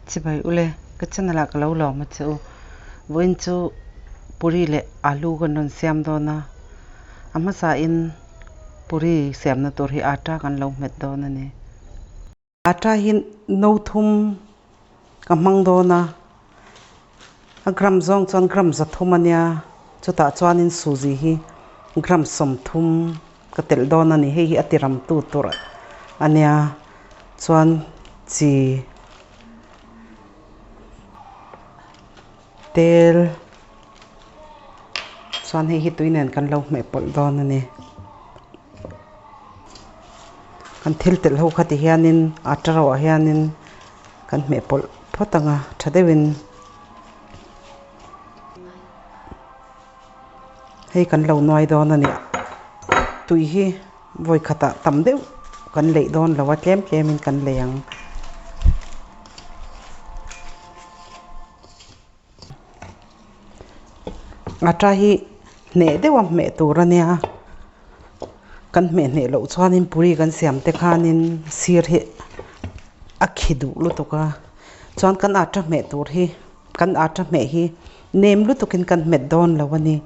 Chibai ule, ka channel ah ka lo lawm a che u. Vawiin chu puri leh alu kan rawn siam dawn a, a hmasa in puri siamna tur hi atta kan lo hmet dawn a ni. Atta hi no thum ka hmang dawn a, a gram zawng chuan gram za thum a nia, chutah chuanin suzi hi gram 30 ka telh dawn a ni, hei hi a ti ram tu tur a nia chuan chi tel chuan hei hi tui nen kan lo hmeh pawlh dawn a ni. Kan thil telh ho kha ti hianin atta ro ah hianin kan hmeh pawlh phawt ang a tha deuhin hei kan lo nuai dawn a ni. Tui hi vawi khatah tam deuh kan leih dawn lo a tlem tlemin kan lei ang. Atta hi hneh deuh a hmeh tur a nia kan hmeh hneh loh chuanin puri kan siam te khanin sir hi a khi duh lutuk a chuan kan atta hmeh tur hi kan atta hmeh hi nem lutukin kan hmet dawn lo a ni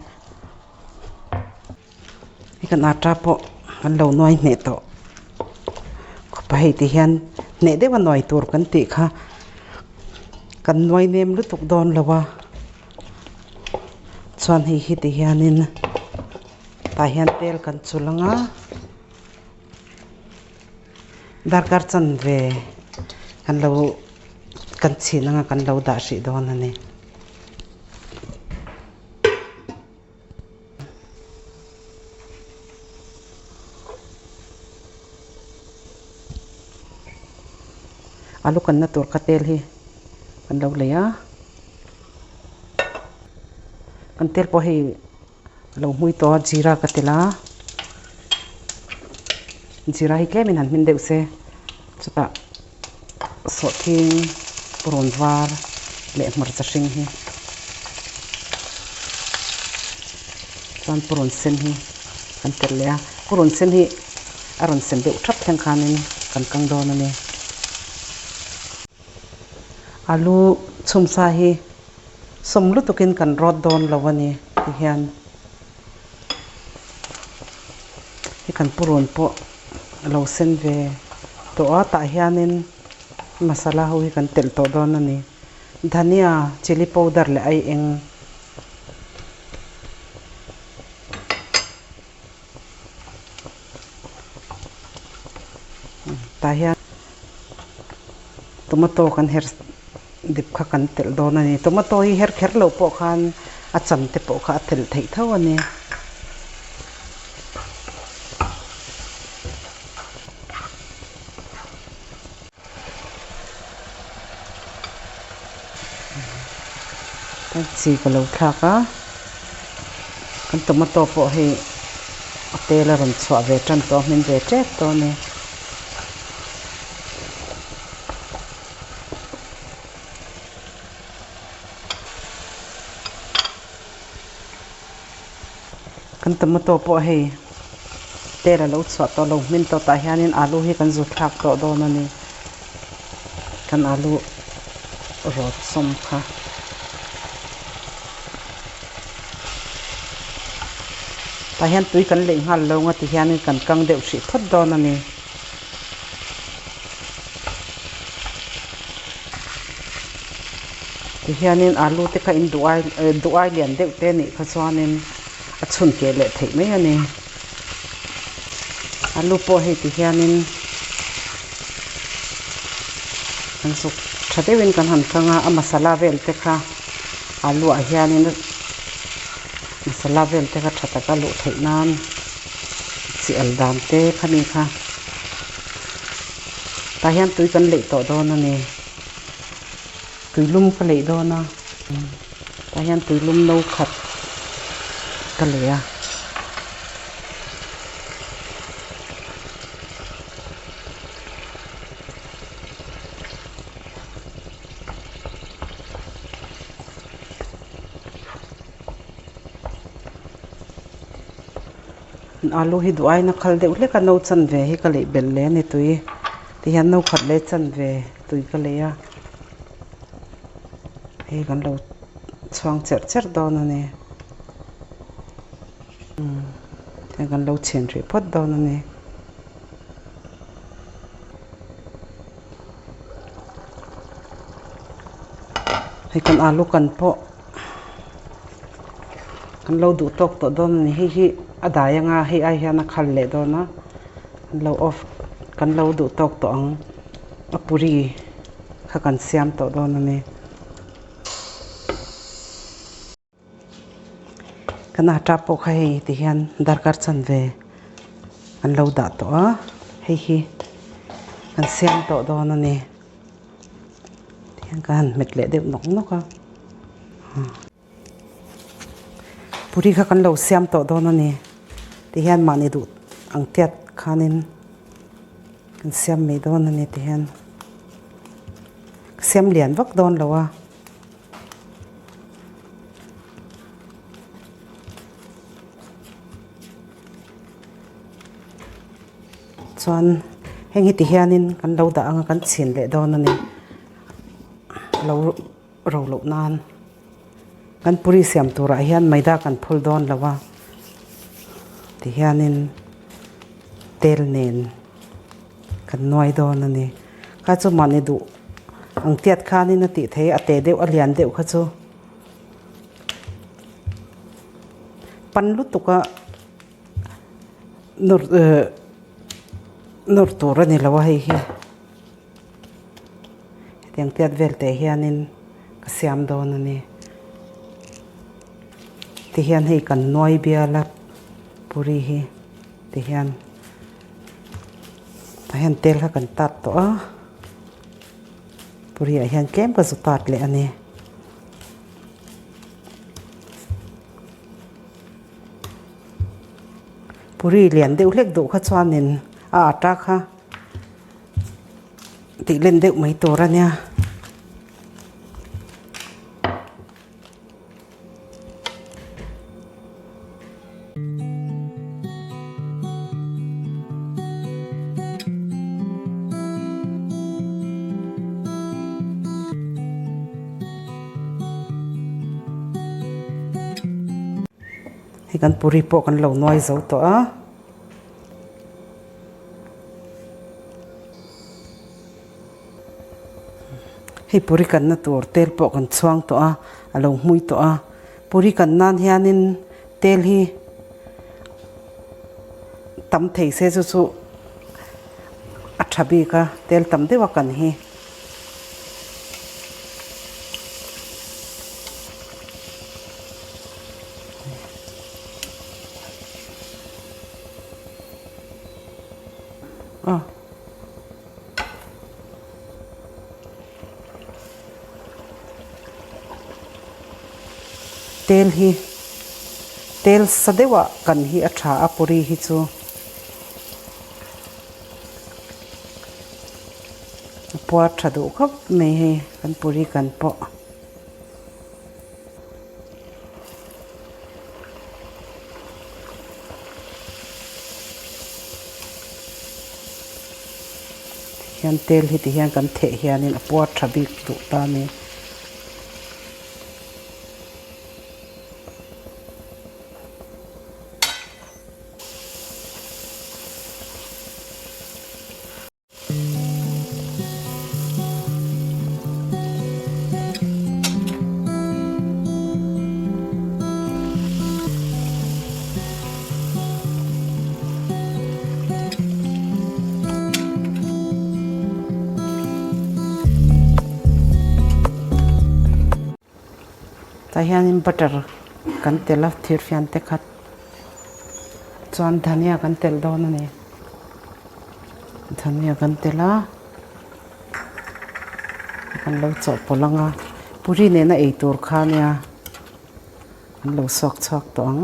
hei kan atta pawh kan lo nuai hneh tawh khawp a hei ti hian hneh deuh a nuai tur kan tih kha kan nuai nem lutuk dawn lo a chuan hei hi ti hianin tah hian tel kan chulh ang a darkar chanve kan lo kan chhin anga kan lo dah hrih dawn a ni. Alu kanna tur kha tel hi kan lo lei a kan tel pawh hei a lo hmui tawh a jeera ka tel a jeera hi tlemin han hmin deuh se chutah sawhthing purun var leh hmarcha hring hi chuan purun sen hi kan telh leh a purun sen hi a rawn sen deuh thap thleng khanin kan kang dawn a ni alu chhumsa hi sawm lutukin kan rawt dawn lo a ni tihian hei kan purun pawh a lo sen ve tawh a tah hianin masala ho hi kan telh tawh dawn a ni dhania chilli powder leh ai eng tah hian tomato kan her dip kha kan telh dawn a ni tomato hi her kher loh pawh khan a chan te pawh kha a telh theih tho a ni. Chi ka lo thlak a kan tomato pawh hei a tel a rawn chhuah ve tan tawh a hmin ve tep tawh a ni. Kan tomato pawh hei tel a lo chhuah tawh lo hmin tawh tah hianin alu hi kan zu thlak tawh dawn a ni kan alu rawt sawm kha. Tah hian tui kan leih nghal lo nga ti hianin kan kang deuh hrih phawt dawn a ni. Tihianin alu te kha in duh ai duh ai lian deuh te anih kha chuanin a chhun keh leh theih mai a ni. Alu pawh hei tihianin kan zuk tha deuhin kan han kang a, a masala vel te kha alu ah hianin masala vel te kha tha taka luh theih nan chi al dan te kha ni kha. Tah hian tui kan leih tawh dawn a ni. Tuilum ka leih dawn a tah hian tuilum no khat ka lei a. Alu hi duh aiin a khal deuh hlek a no chan ve hi ka leih belh leh a ni tui tihian no khat leh chan ve tui ka lei a. Hei kan lo chhuang cherh cherh dawn a ni. Hei kan lo chhin rih phawt dawn a ni. Hei kan alu kan pawh kan lo duh tawk tawh dawn a ni. Hei hi a dai anga hei ai hian a khal leh dawn a kan lo off kan lo duh tawk tawh ang a puri kha kan siam tawh dawn a ni. Kan atta pawh kha hei ti hian darkar chanve an lo dah tawh a hei hi kan siam tawh dawn a ni tihian ka han hmet leh deuh nawk nawk a puri kha kan lo siam tawh dawn a ni tihian mahni duh ang tiat khanin kan siam mai dawn a ni tihian ka siam lian vak dawn lo a. Chuan heng hi ti hianin kan lo dah anga kan chhin leh dawn a ni lo ro loh nan kan puri siam turah hian maida kan phul dawn lo a ti hianin tel nen. Kan nuai dawn a ni. Kha chu mahni duh ang tiat khanin a tih theih a, a te deuh a lian deuh kha chu pan lutuk a nawr eh nawr tur a ni lo a hei hi. Hetiang tiat vel teh hianin ka siam dawn a ni. Tihian hei kan nuai bial a puri hi tihian. Tah hian tel kha kan tat tawh a puri ah hian tlem ka zu tat leh a ni. Puri lian deuh hlek duh kha chuanin a atta kha tih len deuh mai tur a nia. Hei kan puri pawh kan lo nuai zo tawh a. Hei puri kanna tur tel pawh kan chhuang tawh a, a lo hmui tawh a. Puri kan nan hianin tel hi tam thei se chu chu a tha bik a, tel tam deuh a kan hi. Tel hi tel sa deuhah kan hi a tha a puri hi chu a puar tha duh khawp mai hei kan puri kan pawh. Hian tel hi ti hian kan theh hianin a puar tha bik duh ta a ni. Tah hianin butter kan telh a thirfian te khat chuan dhania kan telh dawn a ni dhania kan telh a kan lo chawhpawlh ang a puri nena ei tur kha ania an lo suak chhuak tawh ang.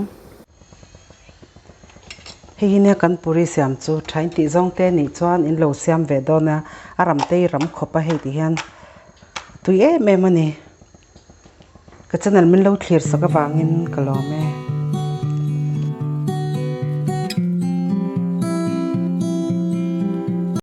Hei hi nia kan puri siam chu tha in tih zawng te nih chuan in lo siam ve dawn a a ram te hi ram khawp a hei ti hian a tui em em a ni. Ka channel min lo thlir sak avangin ka lawm e.